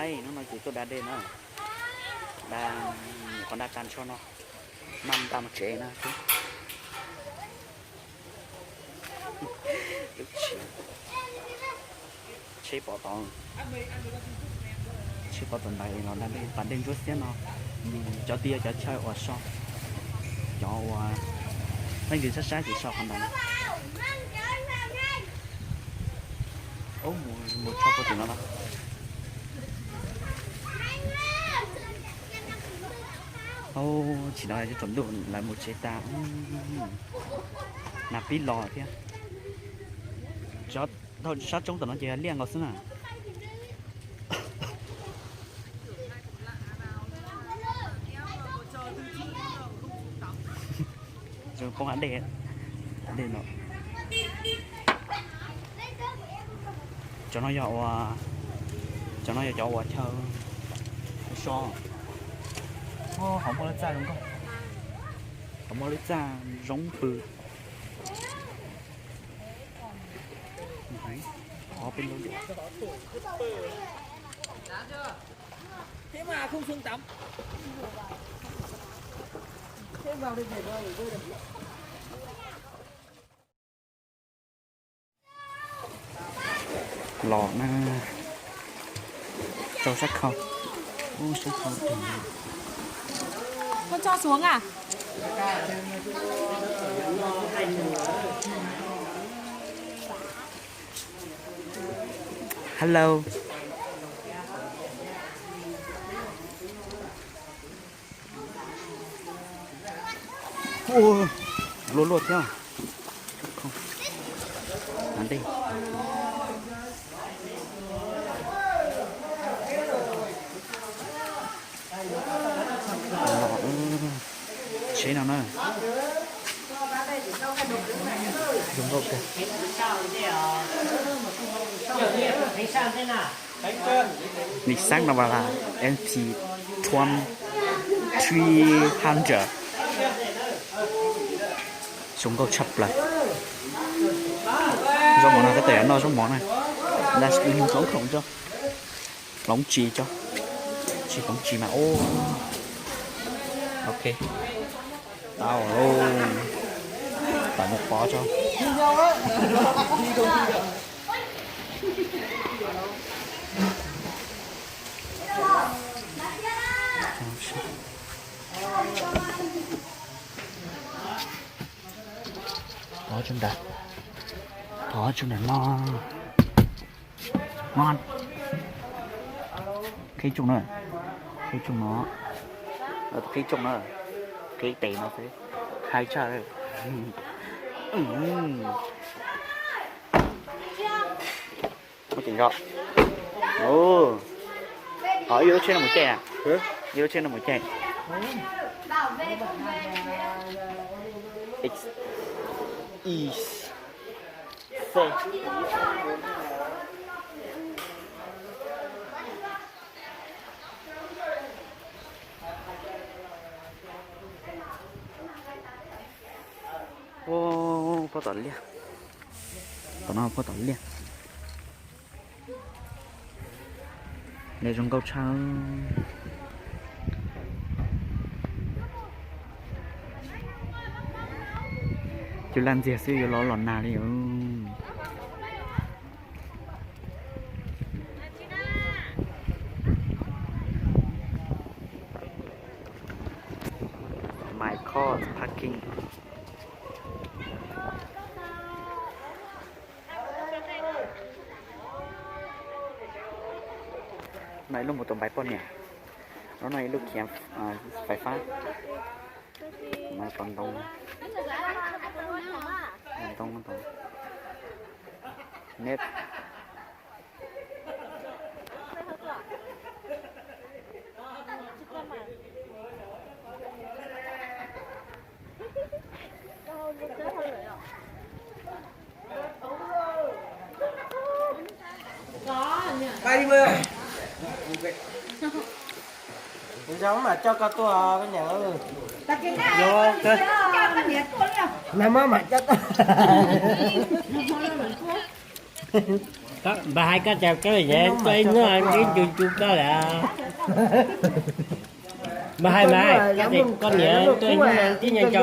Hnub no ces tuaj da dej na, da, nyuam qhuav da tag nrho no, mam nta mus tsev na. Tsheb pov tod, tsheb pov tod ntawd los da dej, pas dej ntsuab xiab no. Cov tid yog cov chaw uas so, cov uas leej twg sab sab ces so qhov ntawd. Mus tso puag tim no na. Tsis no tsaus ntuj lawv mus tsev tas. Nas pib los thiab. Sab roob tom no ces liaj nkaus xwb na. Poob hav dej, dej no. Cov no yog ua, cov no yog cov uas chaw so. Hauv muaj lub txaj zoo nkauj, hauv muaj lub txaj zoo pw. Los na, rau sab khau, sab khau. Con cho xuống à? Hello. Luaj luaj thiab. Ntej. Tsheb no na. Zoo nkauj kawg. Nws xab no mas là M P twenty three hundred. Zoo nkauj tshaj plaws. Zaub mov no tab tom yuav noj zaub mov na. Nta hloov khoom tso. Hloov tsis tso. Tsis hloov tsis mas ub. Ok. Tau lauj. Tau mus pov tso. Thov tso ntawm, thov tso ntawm no. Ngon. Qhib tsooj na, qhib tsooj no, qhib tsooj na, qhib tes no xwb. Hais tshaj. Muaj ceem zog. Ib lub tsheb no mus caij na. Ib lub tsheb no mus caij. Ua, puag tom liaj. Tom no puag tom liaj. Lawv zoo nkauj tshaj. Cov laj ntxiag xwb yuav los los nag li os. My car parking. No ib lub mus tus npais poj niam. Lub no ib lub khiav fais fab. No tos ntoo. Ntoo tos neb. Ua, maj mam coj koj tuaj koj niam. Maj mam coj tuaj. Npawg hais koj tias koj niam tuaj ib hnub ib ncu ncu koj lawm. Npawg hais mas, koj niam tuaj ib hnub ib ncu ncu